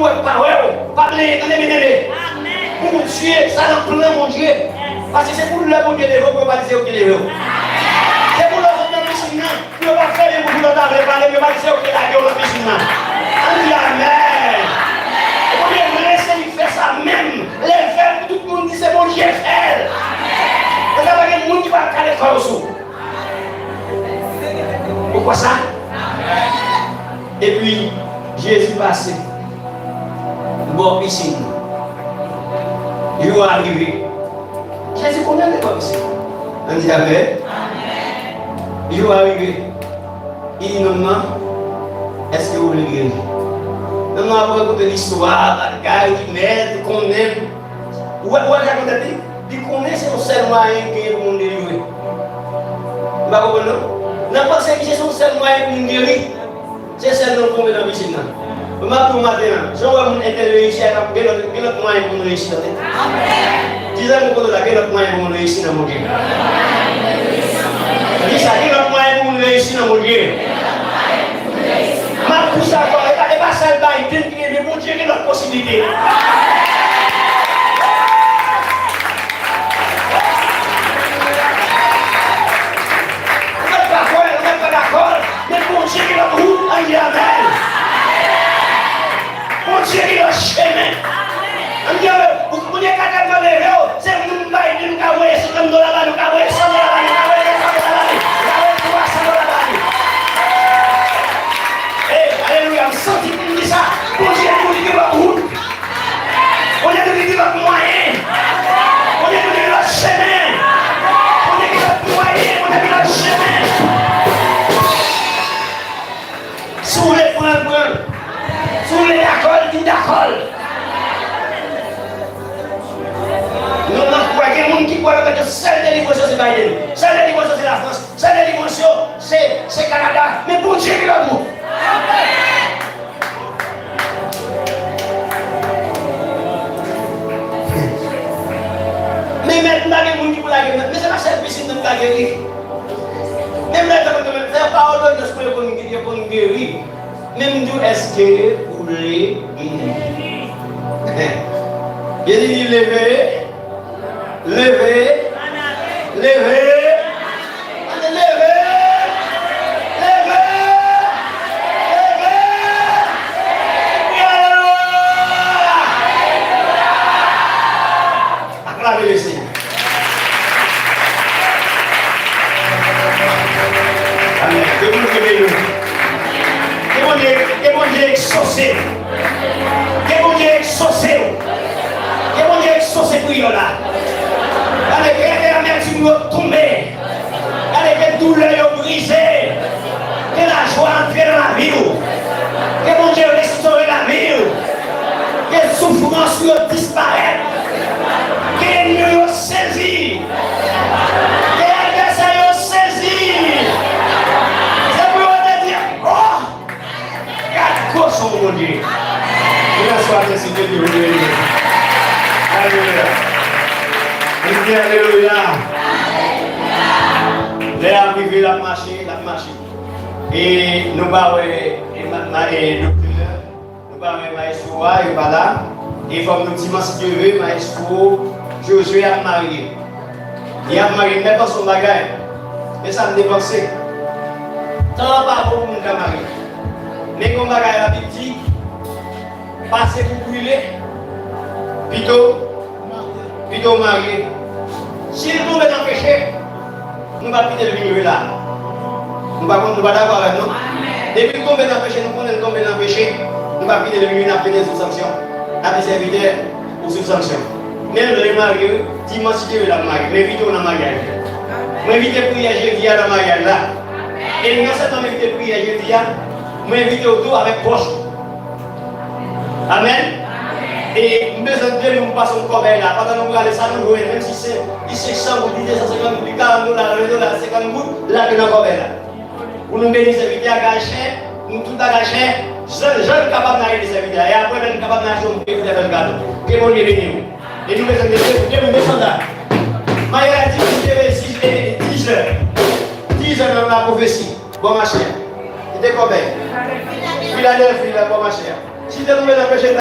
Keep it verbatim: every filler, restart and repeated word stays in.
wè, pa wè w, pa plenyen, tande byen, tande. Bondye, sa nan plan Bondye. Paske se pou lè Bondye leve w, pou yo pa di se ou ki leve w. Se pou lè w sot nan pisin nan, pou yo pa fèmen bouch ou lè w ta vle pale, pou yo pa di se ou ki lage w nan pisin nan. Ann di amèn. Bondye vle, se li k fè sa menm. Lè l fè l, pou tout moun di se Bondye k fè l. Konsa pa gen moun ki pral kale kò yo sou ou. Ou kwè sa? Epi, Jezi pase bò pisin nan. Jou a rive. Jezi konnen l te bò pisin nan. Ann di amèn. Jou a rive. Li di nonm nan, èske w vle geri? Nonm nan ap rakonte listwa, bagay, li mèt, li konnen. Ou wè, ou wè l ka konnen li, li konnen se yon sèl mwayen ki genyen pou moun delivre. M pa konprann non. Nan panse misye se yon sèl mwayen pou moun geri, se sèl nan tonbe nan pisin nan. M ap di w maten an, jan w wè moun entèl reyisi a, gen lòt, gen lòt mwayen pou moun reyisi nan tèt. Di zanmi w kote w la, gen lòt mwayen pou moun reyisi nan Bondye. Di sa, gen lòt mwayen pou moun reyisi nan Bondye. M ap pouse ankò, e pa, e pa sèl Biden ki gen, men Bondye gen lòt posiblite. Ou mèt pa kwè, ou mèt pa dakò, men Bondye gen lòt wout, ann di amèn. Bondye gen lòt chemen. Ann di amèn. Ou, Bondye ka tèlman leve w, se moun Biden ka voye senkant dola ba nou, ka voye san dola ba nou, ka voye de san dola ba nou, ka voye twa san dola ba nou. Ey, alelouya, m santi pou m di sa. Bondye pou li gen lòt wout. Bondye pou li gen lòt mwayen. Bondye pou li gen lòt chemen. Bondye gen lòt mwayen, Bondye gen lòt chemen. Si w vle pran l, pran l. Si w vle dakò l, di w dakò l. Nou nan kwè, gen moun ki kwè yo mete sèl delivrans yo se Biden, sèl delivrans yo se Lafrans, sèl delivrans yo se, se Kanada, men Bondye gen lòt wout. Men mèt, m pa gen moun ki pou lage m nan, men se pa sèl pisin nan m ka geri. Menm lè tankou mwen menm, se pa òdonans mwen yo konn, yo konn geri. Men m di w, èske ou vle geri? Jezi di, leve, leve, leve, leve, leve, leve. Alelouya! Aklame Lesenyè. Amèn. Ke Bondye beni w. Ke Bondye, ke Bondye eksose w. Ke Bondye eksose w. Ke Bondye eksose priyè w la. Gade, ke, ke amètim yo tonbe. Gade, ke doulè yo brize. Ke lajwa antre nan lavi w. Ke Bondye restore lavi w. Ke soufrans yo disparèt. Ke ènmi yo sezi. Ke advèsè yo sezi. Se pou yo te di, oh! Gad gwosè Bondye. Bonswa, mèsi Bondye pou beni. Alelouya. Bondye, alelouya. Lè a rive, l ap mache, l ap mache. E nou pa wè, e ma, ma, e doktè, nou pa wè maestro a, yo pa la. E fò m nou di, si Dye vle, maestro Josué ap marye. Li ap marye, m te panse yon bagay. Men sa m te panse. Tan an pa bon pou moun ka marye. Men gen yon bagay Labib di, pase pou brile, pito, pito w marye. Si l tonbe nan peche, nou p ap kite l vin jwe la. Nou pa konn, nou pa dakò avè m, non? Depi l tonbe nan peche, nou konnen l tonbe nan peche. Nou p ap kite l vin jwe, n ap mete l sou sanksyon. N ap di sèvitè, ou sou sanksyon. Men lè l marye, dimanch si Dye vle l ap marye. M envite w nan maryaj la. Mwen envite priyè jedi a nan maryaj la. E non sèlman m envite priyè jedi a, mwen envite w tou avèk pòch ou. Amèn. E m bezwen de nou pase yon kòbèy la. Pandan nou prale sa nou jwenn, menm si se, li senk san goud, li de san senkant goud, li karant dola, ven dola, senkant goud, lage nan kòbèy la. Pou nou beni sèvitè a, bagay chè, nou tout bagay chè, jan, jan n kapab n a ede sèvitè a. E apre, lè n kapab n a achte yon bouke pou fè l kado. Ke Bondye beni w. E nou bezwen de, de, de, de sandal. Maryaj la di, nou te vle dis, e, dis è. Dis è nan la pwofesi. Bon, machè. Kite kòbèy. Filadèlfi la, bon, machè. Si te nou bezwen peche,